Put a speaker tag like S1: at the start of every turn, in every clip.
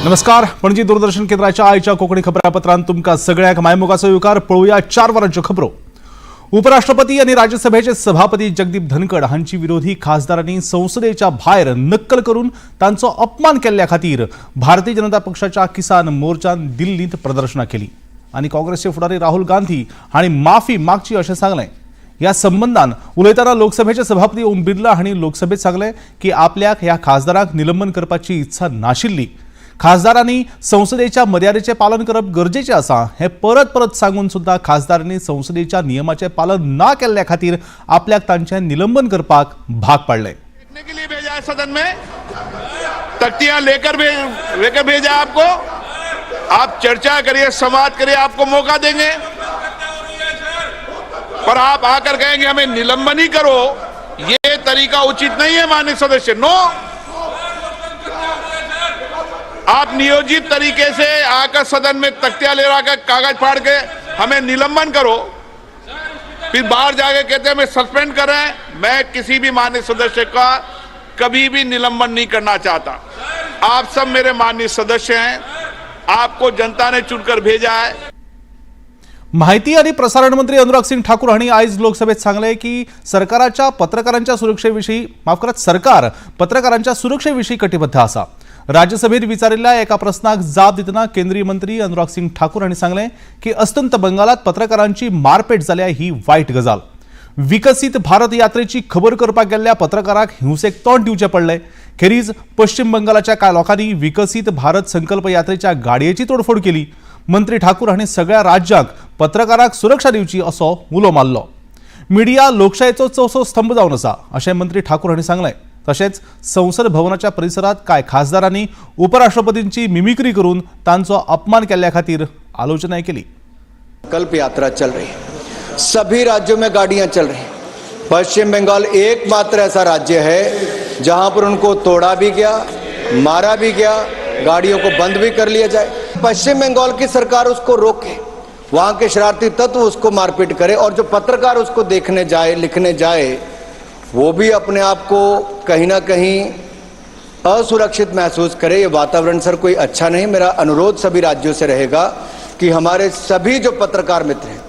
S1: नमस्कार. पणजी दूरदर्शन केंद्राच्या आयच्या कोंकणी खबरापत्रांत तुमकां सगळ्यांक मायमोगाचो येवकार. पळोवया 4 वरांच्यो खबरो. उपराष्ट्रपती आनी राज्यसभेचे सभापती जगदीप धनखड हांची विरोधी खासदारांनी संसदेच्या भायर नक्कल करून तांचो अपमान केल्ल्या खातीर भारतीय जनता पक्षाच्या किसान मोर्चान दिल्लींत प्रदर्शनां केली आनी काँग्रेसचे फुडारी राहुल गांधी हांणी माफी मागची अशें सांगलें. ह्या संबंदान उलयतना लोकसभेचे सभापती ओम बिर्ला हांणी लोकसभेत सांगलें की आपल्याक ह्या खासदारांक निलंबन करपाची इत्सा नाशिल्ली. खासदारांनी संसदेच्या मर्यादेचें पालन करप गरजेचें आसा हें परत परत सांगून सुद्दां खासदारांनी संसदेच्या नियमाचें पालन ना केल्ल्या खातीर आपल्याक तांचें निलंबन करपाक भाग पाडलें.
S2: देखने के लिए भेजा है सदन में? तख्तियां लेकर भेजा है आपको? आप चर्चा करिए, संवाद करिए, आपको मौका देंगे। पर आप आकर कहेंगे हमें निलंबन ही करो, ये तरीका उचित नहीं है माननीय सदस्य। नो, आप नियोजित तरीके से आकर सदन में तख्तियां ले आकर, कागज फाड़ के हमें निलंबन करो, फिर बाहर जाके कहते हैं हमें सस्पेंड कर रहे हैं। मैं किसी भी माननीय सदस्य का कभी भी निलंबन नहीं करना चाहता। आप सब मेरे माननीय सदस्य हैं, आपको जनता ने चुनकर भेजा है।
S1: माहिती आणि प्रसारण मंत्री अनुराग सिंग ठाकूर हांणी आयज लोकसभेत सांगलें की सरकाराच्या पत्रकारांच्या सुरक्षेविशीं, माफ करात, सरकार पत्रकारांच्या सुरक्षेविशीं कटिबद्ध आसा. राज्यसभेत विचारिल्ल्या एका प्रस्नाक जाप दितना केंद्रीय मंत्री अनुराग सिंग ठाकूर हांणी सांगलें की अस्तंत बंगालात पत्रकारांची मारपेट जाल्या ही वायट गजाल. विकसीत भारत यात्रेची खबर करपाक गेल्ल्या पत्रकाराक हिंसेक तोंड दिवचें पडलें. खेरीज पश्चिम बंगालाच्या कांय लोकांनी विकसीत भारत संकल्प यात्रेच्या गाडयेची तोडफोड केली. मंत्री ठाकूर हांणी सगळ्या राज्यांक पत्रकारांक सुरक्षा दिवची असो उलो मारलो. मिडिया लोकशायेचो चौथो स्तंभ जावन आसा अशें मंत्री ठाकूर हांणी सांगलें. तशेंच संसद भवनाच्या परिसरात कांय खासदारांनी उपराष्ट्रपतींची मिमिक्री करून तांचो अपमान केल्ल्या खातीर आलोचनाय केली.
S3: संकल्प यात्रा चल रही है, सभी राज्यों में गाड़ियां चल रही हैं। पश्चिम बंगाल एकमात्र ऐसा राज्य है जहां पर उनको तोड़ा भी गया, मारा भी गया, गाड़ियों को बंद भी कर लिया जाए। पश्चिम बंगाल की सरकार उसको रोके, वहां के शरारती तत्व उसको मारपीट करे और जो पत्रकार उसको देखने जाए, लिखने जाए, वो भी अपने आप को कहीं ना कहीं असुरक्षित महसूस करे। ये वातावरण सर कोई अच्छा नहीं। मेरा अनुरोध सभी राज्यों से रहेगा कि हमारे सभी जो पत्रकार मित्र हैं,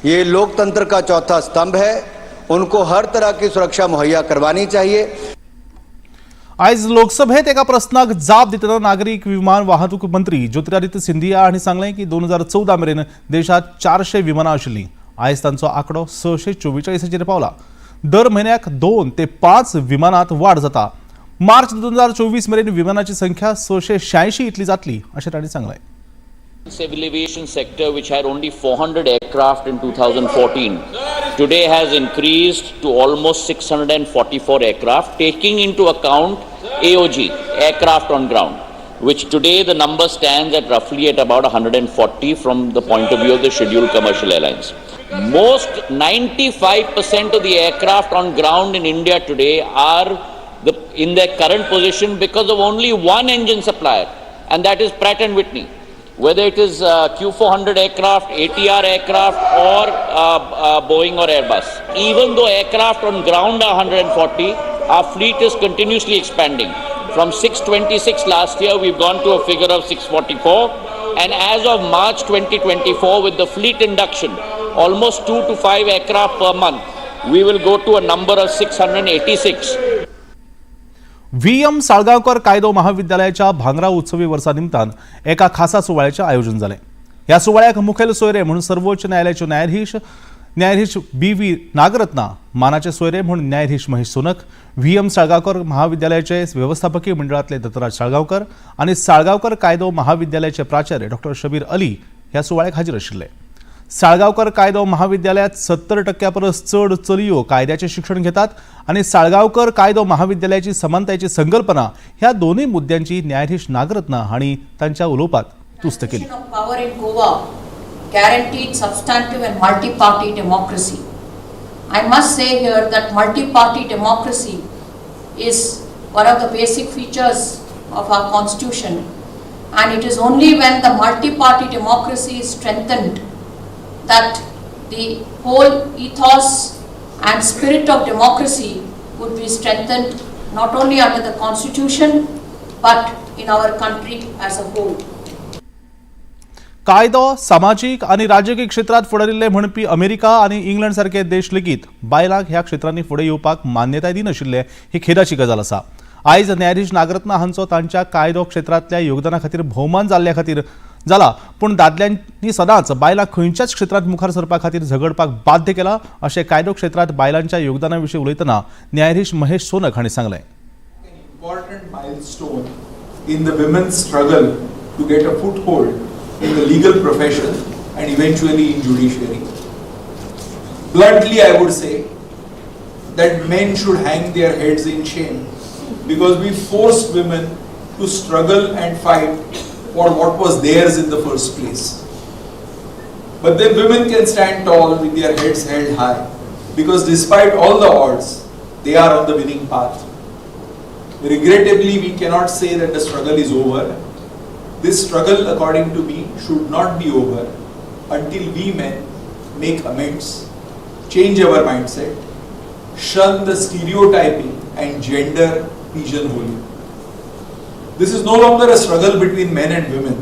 S3: ये लोकतंत्र का चौथा स्तंभ है, उनको हर तरह की सुरक्षा मुहैया करवानी चाहिए।
S1: आयज लोकसभेत एका प्रस्नाक जाप दितना नागरीक विमान वाहतूक मंत्री ज्योतिरादित्य सिंधिया हांणी सांगलें की 2014 मेरेन देशात 400 विमानां आशिल्लीं. आयज तांचो आंकडो 644चेर पावला. दर म्हयन्याक 2 ते 5 विमानांत वाड जाता. मार्च 2024 मेरेन विमानाची संख्या 686 इतली जातली अशें तांणी सांगलें.
S4: Civil aviation sector, which had only 400 aircraft in 2014, today has increased to almost 644 aircraft, taking into account AOG, aircraft on ground, which today the number stands at roughly at about 140 from the point of view of the scheduled commercial airlines. Most 95% of the aircraft on ground in India today are in their current position because of only one engine supplier, and that is Pratt and Whitney. Whether it is Q400 aircraft, ATR aircraft, or Boeing or Airbus. Even though aircraft on ground are 140, our fleet is continuously expanding. From 626 last year, we've gone to a figure of 644. And as of March 2024, with the fleet induction, almost 2 to 5 aircraft per month, we will go to a number of 686.
S1: V M Salgaonkar कायदो महाविद्यालयाच्या भांगरा उत्सवी वर्सा निमतान एका खासा सुवाळ्याचें आयोजन जालें. ह्या सुवाळ्याक मुखेल सोयरे म्हूण सर्वोच्च न्यायालयाच्यो न्यायाधीश न्यायाधीश बी व्ही नागरत्ना, मानाचे सोयरे म्हूण न्यायाधीश महेश सोनक, व्ही एम साळगांवकर महाविद्यालयाचे वेवस्थापकी मंडळांतले दत्तराज साळगांवकर आनी साळगांवकर कायदो महाविद्यालयाचे प्राचार्य डॉक्टर शबीर अली ह्या सुवाळ्याक हाजीर आशिल्ले. साळगांवकर कायदो महाविद्यालयात 70 टक्क्या परस चड चलयो कायद्याचें शिक्षण घेतात आनी साळगांवकर कायदो महाविद्यालयाची समानतायेची संकल्पना ह्या दोनूय मुद्द्यांची न्यायाधीश नागरत्ना हांणी तांच्या उलोवपात तुस्त केली.
S5: Transition of power in Goa guaranteed substantive and multi-party democracy. I must say here that multi-party democracy is one of the basic features of our constitution, and it is only when the multi-party democracy is strengthened that the whole ethos and spirit of democracy would be strengthened, not only under the constitution but in our country as a whole.
S1: कायदो सामाजीक आनी राजकीय क्षेत्रांत फुडारिल्ले म्हणपी America आनी England सारके देश लेगीत बायलांक ह्या क्षेत्रांनी फुडें येवपाक मान्यताय दिनाशिल्ले ही खेदाची गजाल आसा. आयज न्यायाधीश नागरत्ना हांचो तांच्या कायदो क्षेत्रांतल्या योगदाना खातीर भोवमान जाल्ल्या खातीर जाला, पूण दादल्यांनी सदांच बायलांक खंयच्याच क्षेत्रांत मुखार सरपा खातीर झगडपाक बाध्य केला अशें कायदो क्षेत्रांत बायलांच्या योगदाना विशीं उलयतना न्यायाधीश महेश सोनक हांणी सांगलें.
S6: Important milestone in the women's struggle to get a foothold in the legal profession and eventually in judiciary. Bluntly, I would say that men should hang their heads in shame because we forced women to struggle and fight for what was theirs in the first place. But then women can stand tall with their heads held high because despite all the odds, they are on the winning path. Regrettably, we cannot say that the struggle is over. This struggle, according to me, should not be over until we men make amends, change our mindset, shun the stereotyping and gender pigeonholing. This is no longer a struggle between men and women.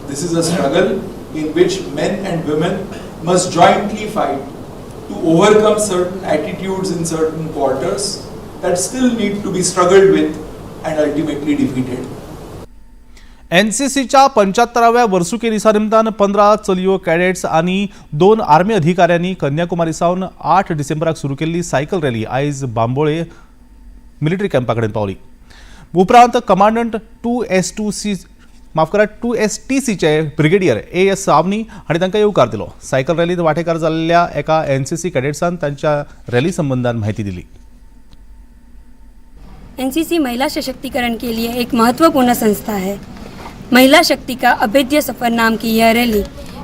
S6: This is a struggle in which men and women must jointly fight to overcome certain attitudes in certain quarters that still need to be struggled with and ultimately defeated.
S1: एनसीसीच्या 75व्या वर्सुकी दिसा निमतान 15 चलयो cadets आनी 2 army अधिकाऱ्यांनी कन्याकुमारी सावन 8 डिसेंबराक सुरू केल्ली सायकल रॅली आयज बांबोळे मिलिटरी कॅम्पा कडेन पावली. उपरांत कमांडंट 2 एस 2 सी, माफ करात, 2 एस टी सीचे ब्रिगेडियर ए एस सावनी हांणी तांकां येवकार दिलो. सायकल रॅलीत वांटेकार जाल्ल्या एका एनसीसी कॅडेट्सान तांच्या रॅली संबंदान म्हायती दिली.
S7: एनसीसी महिला सशक्तिकरण के लिए एक महत्वपूर्ण संस्था है. महिला शक्ति का अभेद्य सफर नाम की यह रैली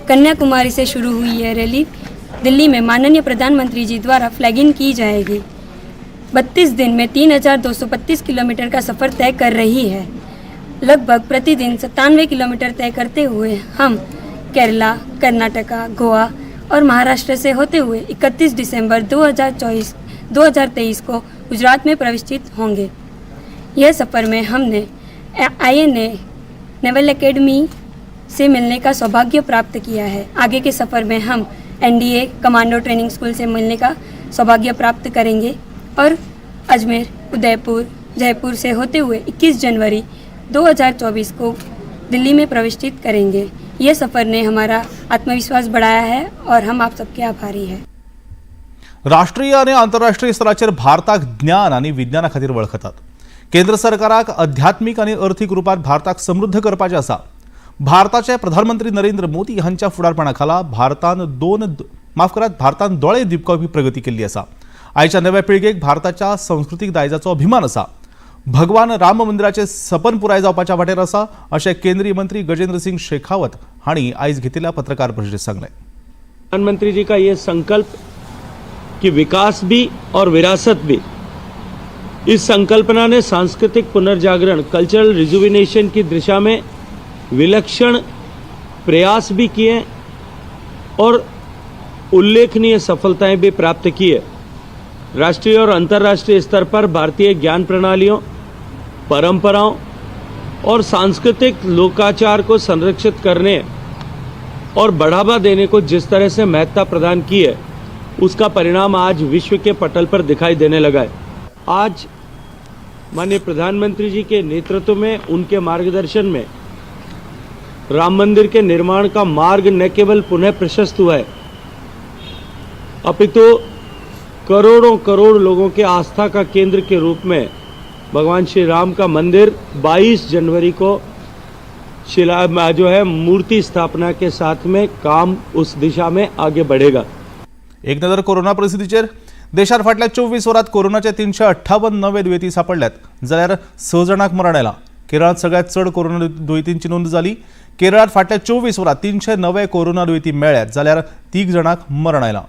S7: कन्याकुमारी से शुरू हुई. यह रैली दिल्ली में माननीय प्रधानमंत्री जी द्वारा फ्लैगिंग की जाएगी. 32 दिन में 3232 किलोमीटर का सफ़र तय कर रही है. लगभग प्रतिदिन 97 किलोमीटर तय करते हुए हम केरला, कर्नाटका, गोवा और महाराष्ट्र से होते हुए 31 दिसंबर 2024 2023 को गुजरात में प्रविष्टित होंगे. यह सफ़र में हमने आईएनए नेवल एकेडमी से मिलने का सौभाग्य प्राप्त किया है. आगे के सफ़र में हम एनडीए कमांडो ट्रेनिंग स्कूल से मिलने का सौभाग्य प्राप्त करेंगे और अजमेर, उदयपुर, जयपुर से होते हुए 21 जनवरी 2024 को दिल्ली में प्रविष्टित करेंगे. ये सफ़र ने हमारा आत्मविश्वास बढ़ाया है और हम आप सबके आभारी हैं.
S1: राष्ट्रीय आनी आंतरराष्ट्रीय स्तराचेर भारताक ज्ञान आनी विज्ञाना खातीर वळखतात. केंद्र सरकाराक अध्यात्मीक आनी अर्थीक रुपान भारताक समृद्ध करपाचें आसा. भारताचे प्रधानमंत्री नरेंद्र मोदी हांच्या फुडारपणा खाला भारतान दोन, माफ करात, भारतान दोळे दिपकावपी प्रगती केल्ली आसा. आयच्या नव्या पिळगेक भारताच्या संस्कृतीक दायजाचो अभिमान आसा. भगवान राम मंदिराचें सपन पुराय जावपाच्या वाटेर आसा अशें केंद्रीय मंत्री गजेंद्र सिंग शेखावत हांणी आयज घेतिल्ल्या पत्रकार परिशदेंत सांगलें.
S8: प्रधानमंत्री जी का ये संकल्प कि विकास भी और विरासत भी, इस संकल्पना ने सांस्कृतिक पुनर्जागरण, कल्चरल रिजुविनेशन की दिशा में विलक्षण प्रयास भी किए और उल्लेखनीय सफलताएं भी प्राप्त की है. राष्ट्रीय और अंतर्राष्ट्रीय स्तर पर भारतीय ज्ञान प्रणालियों, परंपराओं और सांस्कृतिक लोकाचार को संरक्षित करने और बढ़ावा देने को जिस तरह से महत्ता प्रदान की है, उसका परिणाम आज विश्व के पटल पर दिखाई देने लगा है. आज माननीय प्रधानमंत्री जी के नेतृत्व में, उनके मार्गदर्शन में राम मंदिर के निर्माण का मार्ग न केवल पुनः प्रशस्त हुआ है, अपितु करोड़ों करोड़ लोगों के आस्था का केंद्र के रूप में भगवान श्री राम का मंदिर 22 जनवरी को शिला जो है मूर्ति स्थापना के साथ में काम उस दिशा में आगे बढ़ेगा.
S1: एक नजर कोरोना परिस्थितीचेर. देशात फाटल्या 24 वरात कोरोनाचे 358 नवे दुयेंती सापडल्यात, जाल्यार 6 जाणांक मरण आयलां. केरळांत सगळ्यात चड कोरोना दुयेंतींची नोंद जाली. केरळांत फाटल्या 24 वरात 300 नवे कोरोना दुयेंती मेळ्ळ्यात, जाल्यार तीग जाणांक मरण आयलां.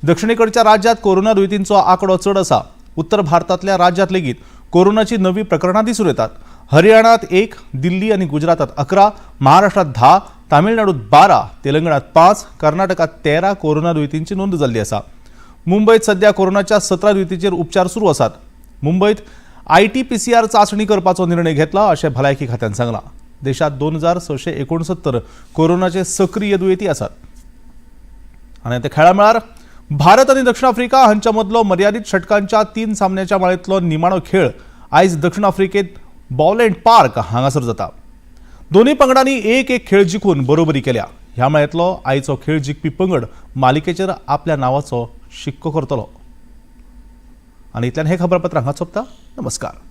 S1: दक्षिणेकडच्या राज्यात कोरोना दुयेंतींचो आंकडो चड आसा. उत्तर भारतांतल्या राज्यांत लेगीत कोरोनाची नवी प्रकरणां दिसून येतात. हरियाणात 1, दिल्ली आनी गुजरातात 11, महाराष्ट्रात 10, तामिळनाडूत 12, तेलंगणात 5, कर्नाटकात 13 कोरोना दुयेंतींची नोंद जाल्ली आसा. मुंबयत सध्या कोरोनाच्या 17 दुयेंतींचेर उपचार सुरू आसात. मुंबयत आयटीपीसीआर चांचणी करपाचो निर्णय घेतला अशें भलायकी खात्यान सांगलां. देशांत 2669 कोरोनाचे सक्रीय दुयेंती आसात. आनी आतां खेळा मळार भारत आनी दक्षिण आफ्रिका हांच्या मदलो मर्यादीत षटकांच्या 3 सामन्याच्या माळेंतलो निमाणो खेळ आयज दक्षिण आफ्रिकेत बॉवलँड पार्क हांगासर जाता. दोनूय पंगडांनी एक एक खेळ जिखून बरोबरी केल्या. ह्या माळेंतलो आयचो खेळ जिखपी पंगड मालिकेचेर आपल्या नांवाचो शिक्को करतलो. आनी इतल्यान हें खबरपत्र हांगा सोंपता. नमस्कार.